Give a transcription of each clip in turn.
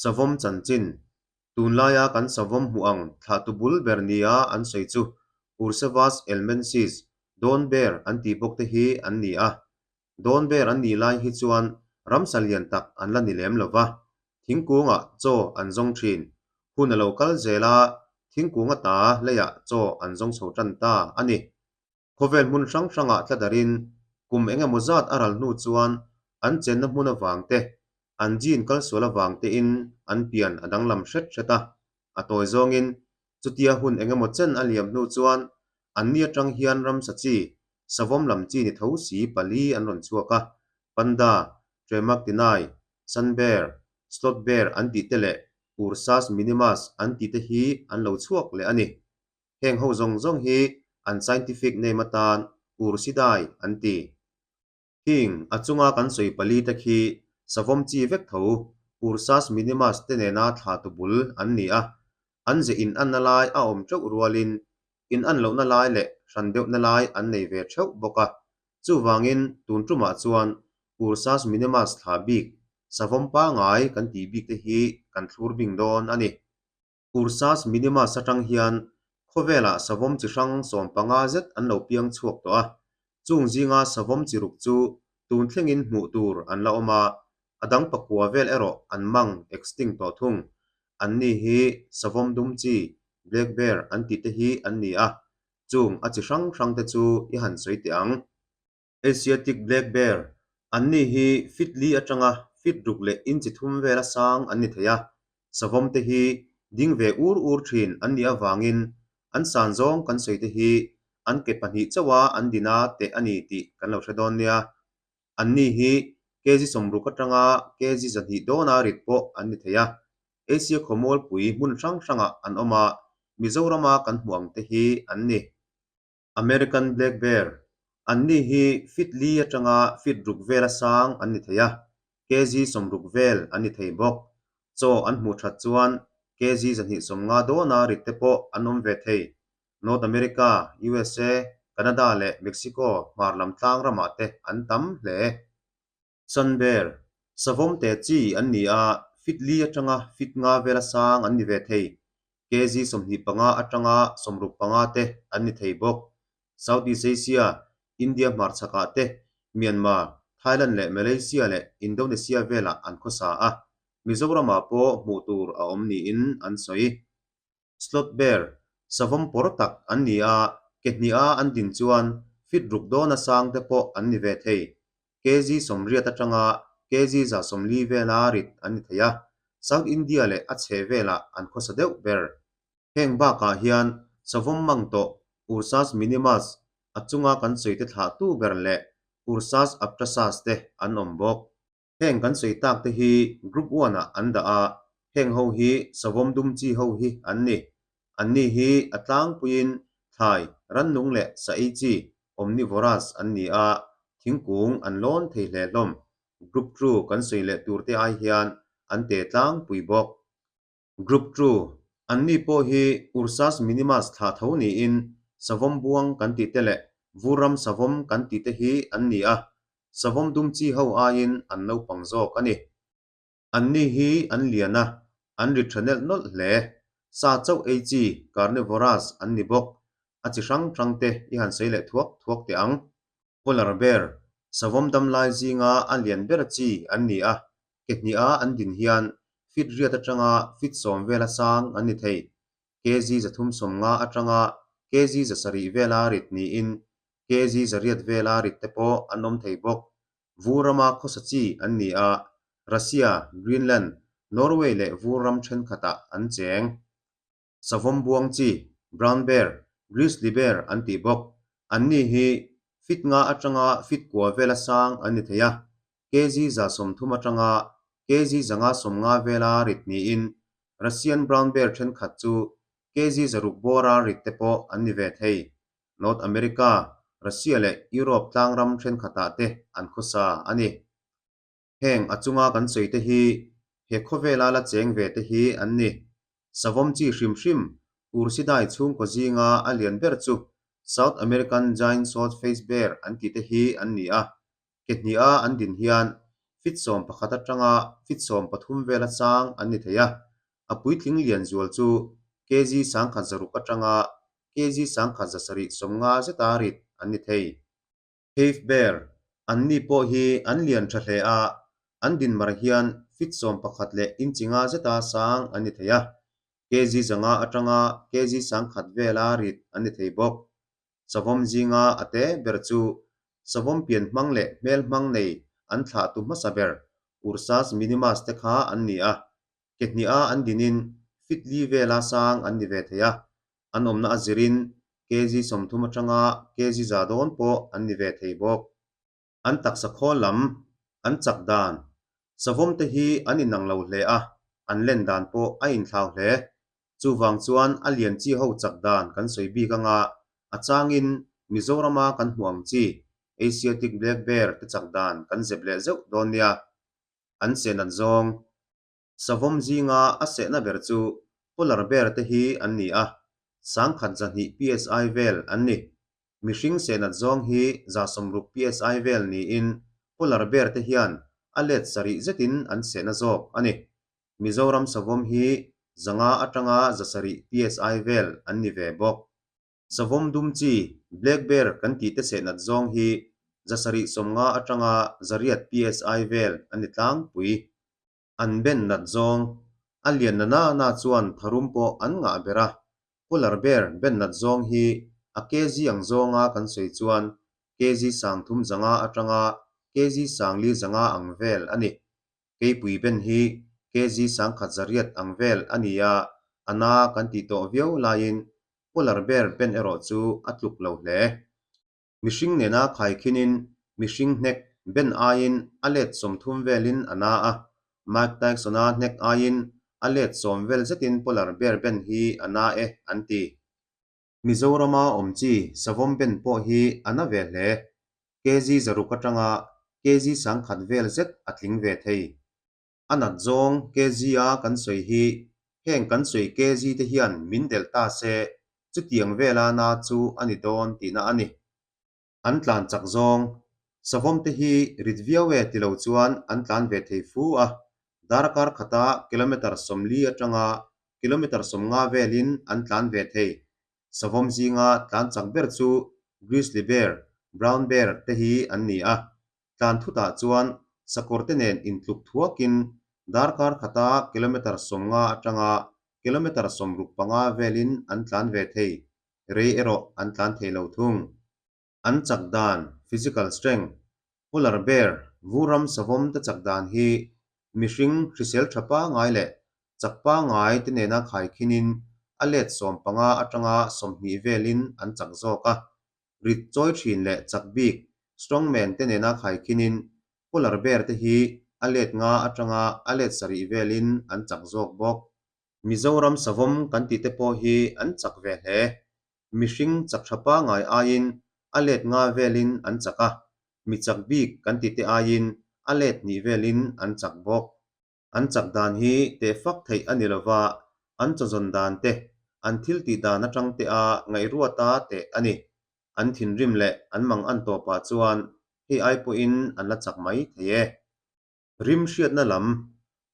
Savawm chanchin, Tunlaia kan savawm hmuh ang thlahtu bul ber nia an sawi chu Ursavus elmensis, Dawn Bear an tih bawk te hi an ni a. Dawn Bear an nih lai hi chuan ramsa lian tak an la ni lem lo va, thingkungah chaw an zawng thin. Hun a lo kal zel a, thingkung ata leiah chaw an zawng chho tan ta a ni. Khawvel hmun hrang hrangah tla darin kum eng emaw zat a ral hnu chuan an chenna hmun avang te, an gene kalsual avang tein an pian a danglam hret hret a. A tawi zawngin chutia hun eng emaw chen a liam hnu chuan anni atang hian ramsa chi, savawm lam chi ni tho si pali an rawn chhuak a, Panda, Tremarctinae, Sun Bear, Sloth Bear an tih te leh Ursus minimus an tih te hi an lo chhuak leh a ni. Heng ho zawng zawng hi an scientific name atan Ursidae an ti. Hing a chunga kan sawi pali te khi savawm chi vek tho Ursus minimus te nena thla tu bul an ni a, an ze in anna lai a awm teuh rualin in an lohna lai leh hran deuhna lai an nei ve theuh bawk a. Chuvangin tun tumah chuan Ursus minimus thla bik savawm pangai kan tih bik te hi kan thlur bing dawn a ni. Ursus minimus atang hian khawvelah savawm chi hrang 15 zet an lo piang chhuak tawh a, chung zinga savawm chi ruk chu tun thlengin hmuh tur an la awm a, a dang pakua vel erawh an mang extinct tawh thung. Anni hi savawm dum chi, black bear, an tih te hi an ni a, chung a chi hrang hrang te chu i han sawi teh ang. Asiatic Black Bear, Anni hi feet li atanga feet ruk leh inchi thum vela sang an ni thei a, savawm te hi ding ve ur ur thin an nih avangin an san zawng kan sawi te hi an ke pahnih chauha an dina teh a ni tih kan lo hre dawn nia. Anni hi kg 60 atanga kg 200 dawna rit pawh an ni thei a, Asia khawmualpui hmun hrang hrangah an awm a, Mizorama kan hmuh ang te hi an ni. American Black Bear, Anni hi feet li atanga feet ruk vela sang an ni thei a, kg 60 vel an ni thei bawk. Chaw an hmuh that chuan kg 250 dawna rit te pawh an awm ve thei. North America, USA, Canada leh Mexico hmar lam tlang ramah te an tam hle. Sun Bear, Savawm te chi an ni a, feet li atanga feet nga vela sang an ni ve thei. Kg 25 atanga 65 te an ni thei bawk. Southeast Asia, India hmarchhakah te, Myanmar, Thailand leh Malaysia leh Indonesia velah an khawsa a, Mizoramah pawh hmuh tur a awm niin an sawi. Sloth Bear, savawm pawr tak an ni a, ke hniha an din chuan feet ruk dawna sang te pawh an ni ve thei. Kg 80 atanga kg 140 vela rit an ni thei a, South India leh a chheh velah an khawsa deuh ber. Heng bakah hian savawm mang tawh Ursus minimus, a chunga kan sawi te thlahtu ber leh Ursus obtusus te an awm bawk. Heng kan sawi tak te hi Group One ah an dah a, heng ho hi savawm dum chi ho hi an ni. Anni hi a tlangpuiin thlai, rannung leh sa ei chi, omnivorous, an ni a, thingkung an lawn thei hle hlawm. Group Two kan sawi leh tur te ai hian an te tlangpui bawk. Group Two, Anni pawh hi Ursus minimus thlah tho niin savawm buang kan tih te leh vurram savawm kan tih te hi an ni a, savawm dum chi ho aiin an naupang zawk a ni. Anni hi an lian a, an ri tha nelh nawlh hle. Sa chauh ei chi, carnivorous, an ni bawk. A chi hrang hrang te i han sawi leh thuak thuak teh ang. Polar bear, savawm dam lai zinga a lian ber chi an ni a, ke hniha an din hian feet riat atanga feet 10 vela sang an ni thei. Kg 350 atanga kg 700 vela rit niin kg 800 vela rit te pawh an awm thei bawk. Vur rama khawsa chi an ni a, Russia, Greenland, Norway leh vur ram thenkhatah an cheng. Savawm buang chi, brown bear, grizzly bear an tih bawk. Anni hi feet nga atanga feet kua vela sang an ni thei a, kg 130 atanga kg 150 vela rit niin Russian brown bear thenkhat chu kg 600 bawra rit te pawh an ni ve thei. North America, Russia leh Europe tlangram thenkhatah te an khawsa a ni. Heng a chunga kan sawi te hi he khawvela la cheng ve te hi an ni. Savawm chi hrim hrim Ursidae chhungkaw zinga a lian ber chu South American Giant Short-faced Bear an tih te hi an ni a. Ke hniha an din hian Feet 11 atanga feet 13 vela sang an ni thei a, a puitling lian zual chu kg 1600 atanga kg 1750 zeta rit an ni thei. Cave bear, Anni pawh hi an lian tha hle a, an dinmar hian feet 11 leh inchi nga zeta sang an ni thei a, kg 500 atanga kg 1000 vela rit an ni thei bawk. Savawm zinga a te ber chu savawm pian hmang leh hmel hmang nei an thlahtu hmasa ber Ursus minimus te kha an ni a, ke hniha an dinin feet li vela sang an ni ve thei a, an awmna a zirin kg 30 atanga kg 100 dawn pawh an ni ve thei bawk. An taksa khawl lam, an chak dan, savawm te hi an inang lo hle a, an len dan pawh a inthlau hle. Chuvang chuan a lian chi ho chak dan kan sawi bik anga a changin Mizorama kan hmuh ang chi Asiatic Black Bear te chak dan kan zep leh zeuh dawn nia. An seh nat zawng. Savawm zinga a sehna ber chu polar bear te hi an ni a, 1200 psi vel an ni. Mihring sehnat zawng hi 60 psi vel niin polar bear te hian a let sarih zetin an sehna zawk a ni. Mizoram savawm hi 500 atanga 700 psi vel an ni ve bawk. Savawm dum chi, black bear, kan tih te sehnat zawng hi 750 atanga 800 psi vel an ni tlangpui. An ben nat zawng, a lian na na na chuan tharum pawh an ngah ber a, polar bear ben nat zawng hi a kg ang zawnga kan sawi chuan kg 3500 atanga kg 4500 ang vel a ni. Keipui ben hi kg 1100 ang vel a ni a, a na kan tih tawh viau laiin polar bear ben erawh chu a tluk lo hle. Mihring nena khaikhinin mihring hnek ben aiin a let 30 velin a na a, Mike Tyson-a hnek aiin a let 10 vel zetin polar bear ben hi a na e an ti. Mizorama awm chi savawm ben pawh hi a na ve hle. Kg 600 atanga kg 1000 vel zet a tling ve thei. A nat zawng kg-a kan sawi hi heng kan sawi kg te hian min delh ta se chutiang vela na chu a ni dawn tihna a ni. An tlan chak zawng savawm te hi rit viau e ti lo chuan an tlan ve thei fu a, darkar khata kilometre 40 atanga kilometre 50 velin an tlan ve thei. Savawm zinga tlan chak ber chu grizzly bear, brown bear te hi an ni a, tlan thutah chuan sakawr te nen intluk thuakin darkar khata kilometre 50 atanga kilometre 65 velin an tlan ve thei, rei erawh an tlan thei lo thung. An chak dan, physical strength, polar bear, vuram savawm te chak dan hi mihring hrisel tha pangai leh chak pangai te nena khaikhinin a let 15 atanga 20 velin an chak zawk a, rit chawi thin leh chak bik strongman te nena khaikhinin polar bear te hi a let 5 atanga a let 7 velin an chak zawk bawk. Mizoram savawm kan tih te pawh hi an chak ve hle. Mihring chak tha pangai aiin a let 5 velin an chak a, mi chak bik kan tih te aiin a let 2 velin an chak bawk. An chak dan hi teh fak theih a ni lova, an chawzawn dan te, an thil tih dan atang te a ngaihruata teh a ni. An thinrim leh an mang an tawpah chuan hei ai pawhin an la chak mai thei e. Rim hriatna lam,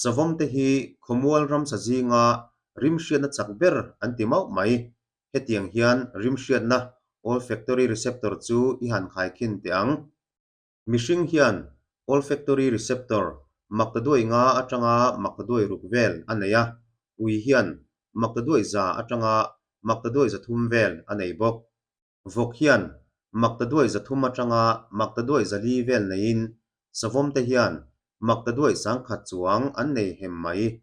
savawm te hi khawmual ramsa zinga rim hriatna chak ber an ti mauh mai. Hetiang hian rim hriatna olfactory receptor chu i han khaikhin teh ang. Mihring hian olfactory receptor 500 atanga 600 vel a nei a, ui hian 100 atanga 300 vel a nei bawk. Vawk hian 300 atanga 400 vel neiin savawm te hian 900 chuang an nei hem mai.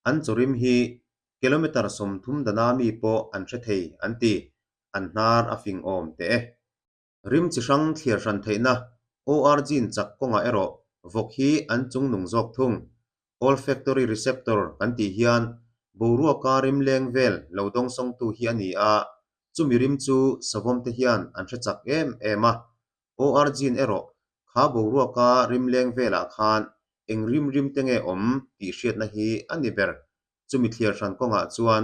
An chawrim hi kilometre 30 dana mi pawh an hre thei an ti, an hnar a fing awm teh e. Rim chi hrang thliar hran theihna OR gene chak kawngah erawh vawk hi an chungnung zawk thung. Olfactory receptor kan tih hian boruaka rim leng vel lo dawngsawngtu hi a ni a, chumi rim chu savawm te hian an hre chak em em a. OR gene erawh kha boruaka rim leng velah khan eng rim rim te nge awm tih hriatna hi a ni ber. Chumi thliar hran kawngah chuan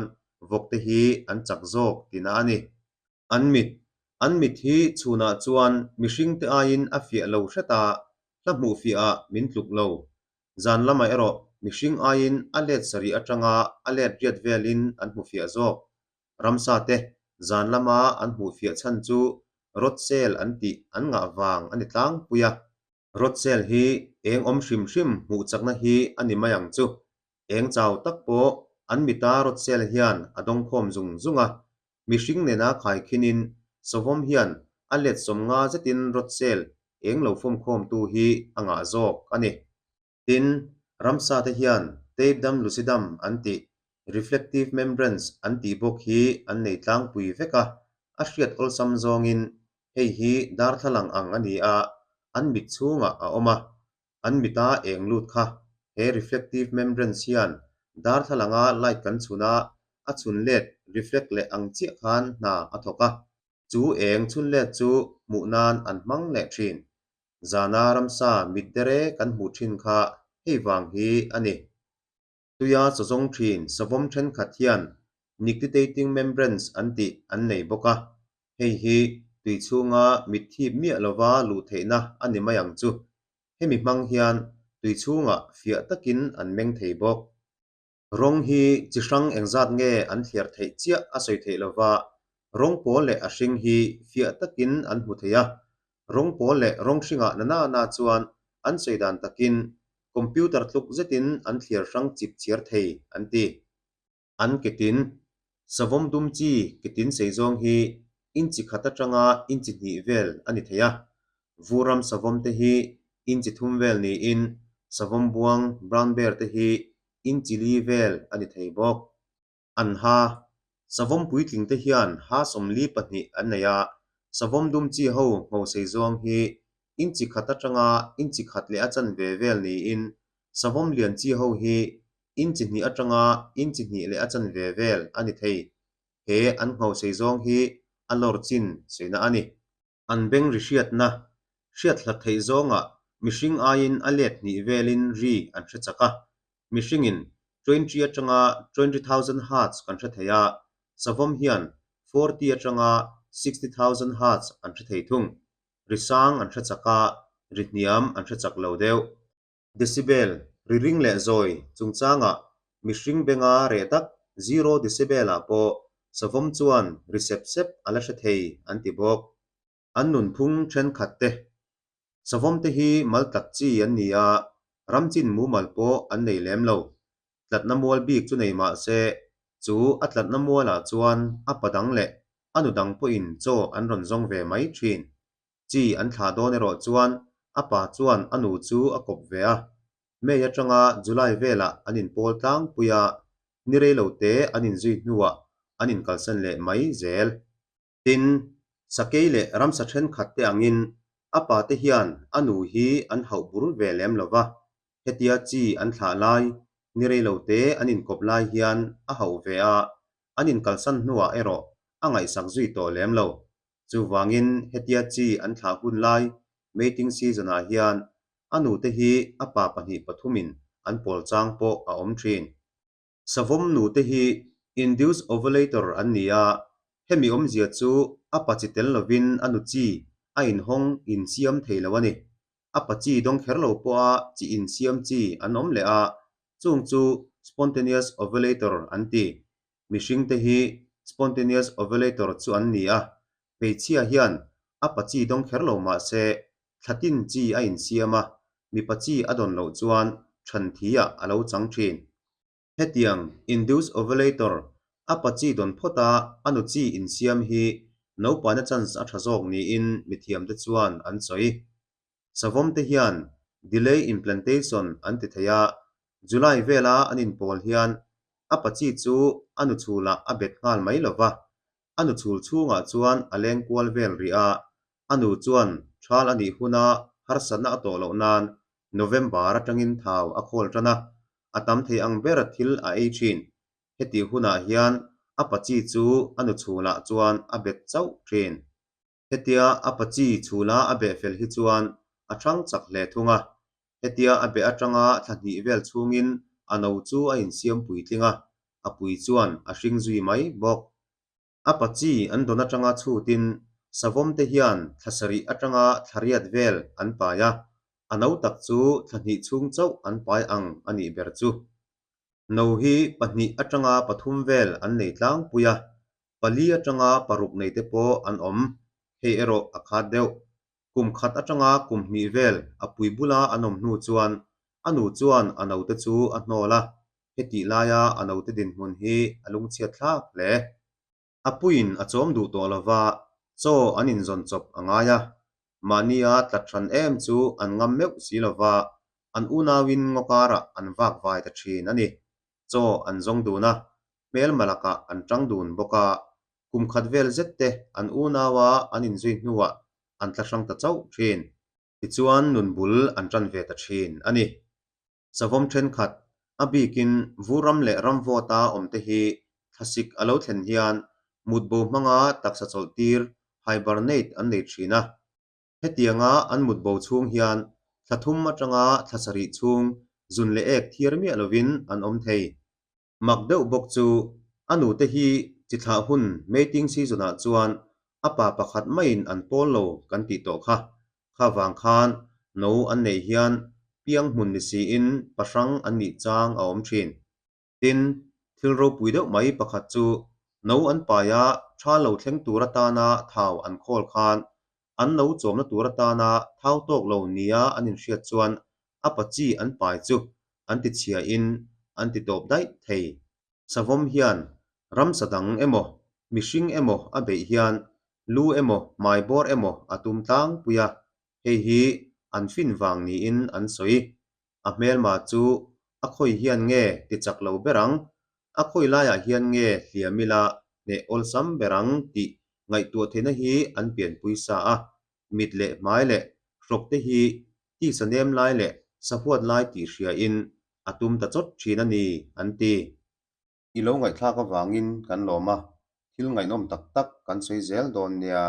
vawk te hi an chak zawk tihna a ni. An mit, An mit hi chhunah chuan mihring te aiin a fiah lo hret a, hla hmuh fiahah min tluk lo. Zan lamah erawh mihring aiin a let sarih atanga a let riat velin an hmu fiah zawk. Ramsa te zan lama an hmuh fiah chhan chu rod cell an tih an ngah vang a ni tlangpui a. Rod cell hi eng awm hrim hrim hmuh chakna hi a ni mai ang chu. Eng chau tak pawh an mita rod cell hian a dawngkhawm zung zung a. Mihring nena khaikhinin savawm hian a let 50 zetin rod cell eng lo fawmkhawmtu hi a ngah zawk a ni. Tin, ramsa te hian tape dam lucidum an tih, reflective membranes an tih bawk hi an nei tlangpui vek a, a hriat awlsam zawngin hei hi darthlalang ang a ni a, an mit chhungah a awm a, an mita eng lut kha he reflective membranes hian darthlalanga light kan chhun a, a chhun let, reflect, leh ang chiah khan hna a thawk a, chu eng chhun let chu hmuh nan an hmang leh thin. Zana ramsa mit dere kan hmuh thin kha hei vang hi a ni. Tuia chawzawng thin savawm thenkhat hian nictitating membranes an tih an nei bawk a, hei hi tui chhunga mit thip miah lova luh theihna a ni mai ang chu. Hemi hmang hian tui chhungah fiah takin an meng thei bawk. Rawng hi chi hrang engzat nge an thliar theih chiah a sawi theih lova, rawng pawl leh a hring hi fiah takin an hmu thei a. Rawng pawl leh rawng hringah na na na chuan an sawi dan takin computer tluk zetin an thliar hrang chip chhiar thei an ti. An ketin, savawm dum chi ketin sei zawng hi inchi khat atanga inchi hnih vel a ni thei a. Vuram savawm te hi inchi thum vel niin savawm buang, brown bear, te hi inchi li vel a ni thei bawk. An ha, savawm puitling te hian ha 42 an nei a, savawm dum chi ho ngho sei zawng hi inchi khat atanga inchi khat leh a chanve vel niin savawm lian chi ho hi inchi hnih atanga inchi hnih leh a chanve vel a ni thei. He an ngho sei zawng hi a lawr chin sawina a ni. An beng ri hriatna, hriat hlat theih zawngah mihring aiin a let hnih velin ri an hre chak a. Mihringin 20 atanga 20,000 hertz kan hre thei a, savawm hian 40 atanga 60,000 hertz an hre thei thung. Ri sang an hre chak a, ri hniam an hre chak lo deuh. Decibel, ri ring leh zawi chungchangah mihring benga reh tak zero decibel-ah pawh savawm chuan ri sep sep a la hre thei an ti bawk. An nunphung thenkhat te savawm te hi mal tlat chi an ni a, ram chin mumal pawh an nei lem lo. Tlatna mual bik chu nei mah se, chu a tlatna mualah chuan a pa dang leh a nu dang pawhin chaw an rawn zawng ve mai thin. Chi an thlah dawn erawh chuan a pa chuan a nu chu a kawp ve a, May atanga July velah an inpawl tlangpui a, ni rei lo te an inzui hnuah an inkalsan leh mai zel. Tin, sakei leh ramsa thenkhat te angin a pa te hian a nu hi an hauh bur ve lem lo va, hetia chi an thlah lai, ni rei lo te an inkawp lai hian a hauh ve a, an inkalsan hnuah erawh a ngaihsak zui tawh lem lo. Chuvangin hetia chi an thlah hun lai, mating season-ah hian a nute hi a pa pahnih pathumin an pawl chang pawh a awm thin. Savawm nute hi induced ovulator an ni a, hemi awmzia chu a pa chi tel lovin a nu chi a inhawng insiam thei lo a ni. A pa chi dawng kher lo pawha chi insiam chi an awm leh a, chung chu spontaneous ovulator an ti. Mihringte hi spontaneous ovulator chu an ni a, hmeichhia hian a pa chi dawng kher lo mah se thlatin chi a insiam a, mipa chi a dawn loh chuan than thiah a lo chang thin. Hetiang induced ovulator a pa chi dawn phawta a nu chi insiam hi naupana chance a tha zawk niin mithiamte chuan an sawi. Savawm te hian delay implantation an ti thei a, July vela an inpawl hian a pa chi chu a nu chhulah a bet nghal mai lo va, a nu chhul chhungah chuan a leng kual vel rih a, a nu chuan thal a nih huna harsatna a tawh loh nan November atangin thau a khawl tan a, a tam thei ang ber thil a ei thin. Heti hunah hian a pa chi chu a nu chhulah chuan a bet chauh thin. Hetia a pa chi chhula a beh fel hi chuan a thang chak hle thung a. Hetia a beh atanga thla hnih vel chhungin a no chu a insiam puitling a, a pui chuan a hring zui mai bawk. A pa chi an dawn atanga chhutin savawm te hian thla sarih atanga thla riat vel an pai a. A no tak chu thla hnih chhung chauh an pai ang a nih ber chu. No hi pahnih atanga pathum vel an nei tlangpui a, pali atanga paruk nei te pawh an awm. Hei erawh a khat deuh. Kum khat atanga kum hnih vel a pui bula an awm hnu chuan a nu chuan a note chu a hnawl a, hetih laia a note dinhmun hi a lungchhiat thlak hle. A puiin a chawm duh tawh lova, chaw an inzawn chawp a ngai a. Mahnia tlat hran em chu an ngam meuh si lova, an unauin ngaw karah an vak vai ta thin a ni. Chaw an zawng dun a, hmelma lakah an tang dun bawk a, kum khat vel zet te an unaua an inzui hnuah an tla hrang ta chauh thin. Tichuan nun bul an tan ve ta thin a ni. Savawm thenkhat, a bikin vuram leh ramvawta awmte hi thlasik a lo thlen hian mutbo hmanga taksa chawlh tir, hibernate, an nei thin a. Hetianga an mutbo chhung hian thla thum atanga thla sarih chhung zun leh ek thiar miah lovin an awm thei. Mak deuh bawk chu a nute hi chi thlah hun mating season ah chuan a pa pakhat maiin an pawl lo kan tih tawh kha. Kha vang khan no an neih hian piang hmun ni siin pahrang an nih chang a awm thin. Tin, thil ropui deuh mai pakhat chu no an paia tha lo thleng tur atana thau an khawl khan an no chawmna tur atana thau tawk lo nia an inhriat chuan a pa chi an pai chu an ti chhiain an ti tawp daih thei. Savawm hian ramsa dang emaw, mihring emaw a beih hian lu emaw hmai bawr emaw a tum tlangpui a, hei hi an fin vang niin an sawi. A hmelma chu a khawi hian nge ti chak lo ber ang? A khawi laiah hian nge hliam ila hneh awlsam ber ang tih ngaihtuah theihna hi an pianpui sa a, mit leh hmai leh hrawk te hi tisa nem lai leh sahuat lai tih hriain a tum ta chawt thin a ni, an ti. I lo ngaihthlak avangin kan lawm a, thil ngaihnawm tak tak kan sawi zel dawn nia.